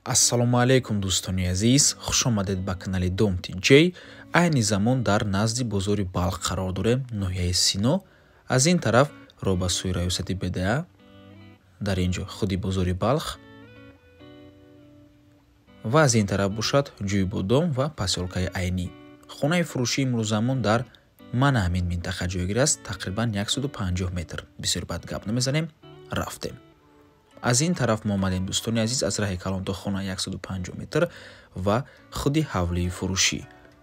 Ассалому алайкум, дӯстони азиз, хуш омадед ба канали Дом ТҶ. Айни замон дар назди бозори Балх қарор дорем, ноҳияи Сино. Аз ин тараф роҳ ба сӯи раёсати БДА, дар ин ҷо худи бозори Балх ва аз ин тараф бошад Ҷӯйбодом ва посёлкаи Айнӣ. Хонаи фурӯшии имрӯзамон дар мана ҳамин минтақа ҷойгир аст, тақрибан 150 метр. Бисёр бад гап намезанем, рафтем. Аз ин тараф мо омадем, дӯстони азиз, аз раҳи калон то хона 150 метр ва худи ҳавлии фурӯшӣ.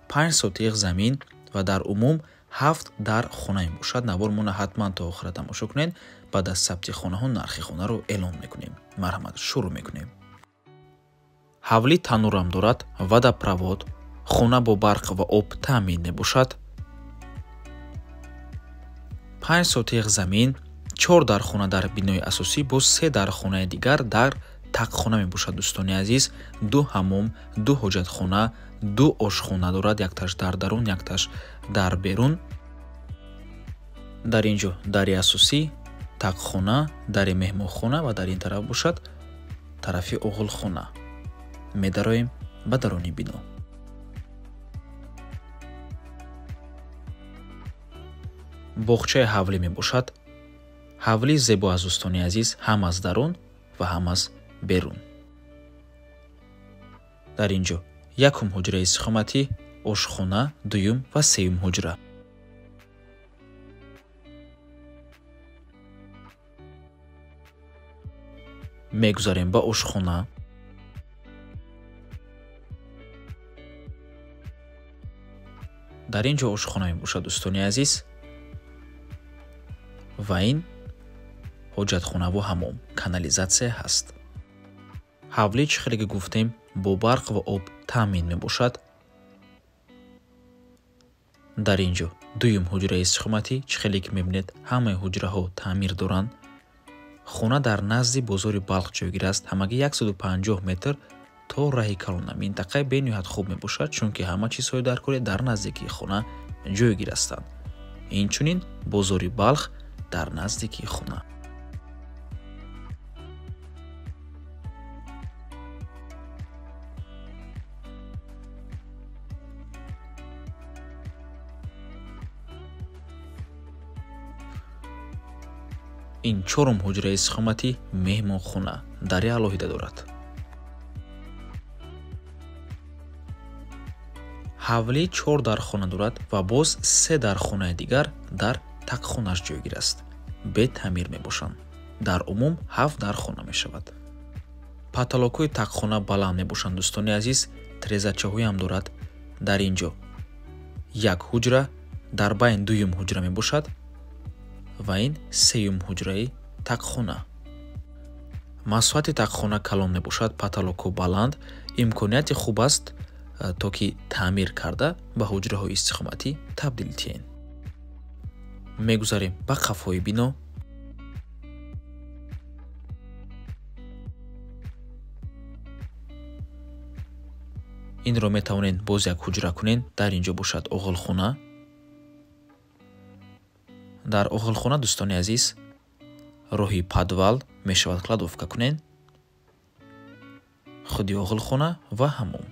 5 сотиқ замин ва дар умум 7 дар хона мебошад. Навор мона ҳатман то охира тамошо кунед. Баъд аз сабти хонаҳо нархи хонаро эълон мекунем. Марҳамат, шурӯъ мекунем. Ҳавлӣ танурам дорад, водопровод, хона бо барқ ва об таъмин мебошад. 5 сотиқ замин, 4 дархона дар бинои асосӣ, боз 3 дархонаи дигар дар тақхона мебошад. Дӯстони азиз, 2 ҳамом, 2 ҳоҷатхона, 2 ошхона дорад, якташ дар дарун, якташ дар берун. Дар ин ҷо дари асосӣ, тақхона, дари меҳмонхона ва дар ин тараф бошад тарафи оғилхона. Медароем ба даруни бино. Боғчаи ҳавлӣ мебошад. Ҳавлӣ зебо аз дӯстони азиз, ҳам аз дарун ва ҳам аз берун. Дар ин ҷо якум ҳуҷраи истиқоматӣ, ошхона, дуюм ва сеюм ҳуҷра. Мегузарем ба ошхона. Дар ин ҷо ошхона мебошад, дӯстони азиз, ва ин ҳоҷатхонаву ҳамом, канализатсия ҳаст. Ҳавлӣ, чӣ хеле ки гуфтем, бо барқ ва об таъмин мебошад. Дар ин ҷо дуюм ҳуҷраи истиқоматӣ, чӣ хеле ки мебинед, ҳамаи ҳуҷраҳо таъмир доранд. Хона дар назди бозори Балх ҷойгир аст, ҳамагӣ 150 метр то раҳи калона. Минтақаи бениҳоят хуб мебошад, чунки ҳама чизҳои даркорӣ дар наздикии хона ҷойгир ҳастанд. Инчунин бозори Балх дар наздикии хона. Ин чорум ҳуҷраи истиқоматӣ, меҳмонхона, дари алоҳида дорад. Ҳавлӣ 4 дархона дорад ва боз 3 дархонаи дигар дар тақхонаш ҷойгир аст. Бетаъмир мебошанд. Дар умум 7 дархона мешавад. Патолокҳои тақхона баланд мебошанд, дӯстони азиз, трезачаҳоям дорад. Дар ин ҷо як ҳуҷра, дар байн дуюм ҳуҷра мебошад ва ин сеюм ҳуҷраи тақхона. Масоҳати тақхона калон мебошад, патолокҳо баланд, имконияти хуб аст то ки таъмир карда ба ҳуҷраҳои истиқоматӣ табдил диҳем. Мегузарем ба қафои бино. Инро метавонед боз як ҳуҷра кунед. Дар ин ҷо бошад оғилхона. Дар оғилхона, дӯстони азиз, роҳи подвал мешавад, кладовка кунед. Худи оғилхона ва ҳамом.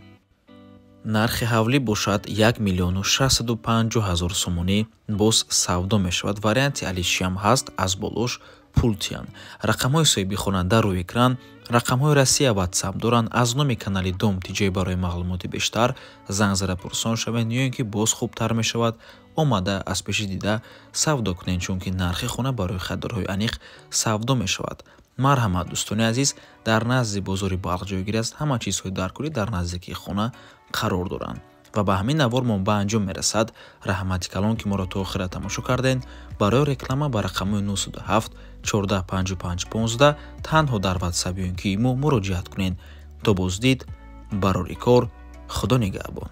Нархи ҳавлӣ бошад 1 650 000 сомонӣ, боз савдо мешавад. Варианти алишиам ҳаст, аз болош пултиян. Рақамҳои соҳиби хона дар рӯи экран, рақамҳои Россия WhatsApp доранд. Аз номи канали Дом ТҶ барои маълумоти бештар занг зада пурсон шавед, ё ин ки боз хубтар мешавад омада аз пеши дида савдо кунед, чунки нархи хона барои харидорҳои аниқ савдо мешавад. Марҳамат, дӯстони азиз, дар назди бозори Балх ҷойгир аст. Ҳама чизҳои даркорӣ дар наздикии хона қарор доранд. Ва ба ҳамин навор мо ба анҷом мерасад. Раҳмати калон, ки моро то охира тамошо кардед. Барои реклама ба рақамҳои 907 14 55 15 танҳо дар WhatsApp ё ин ки имо муроҷиат кунед. То боздид, барори кор, Худо нигаҳбон.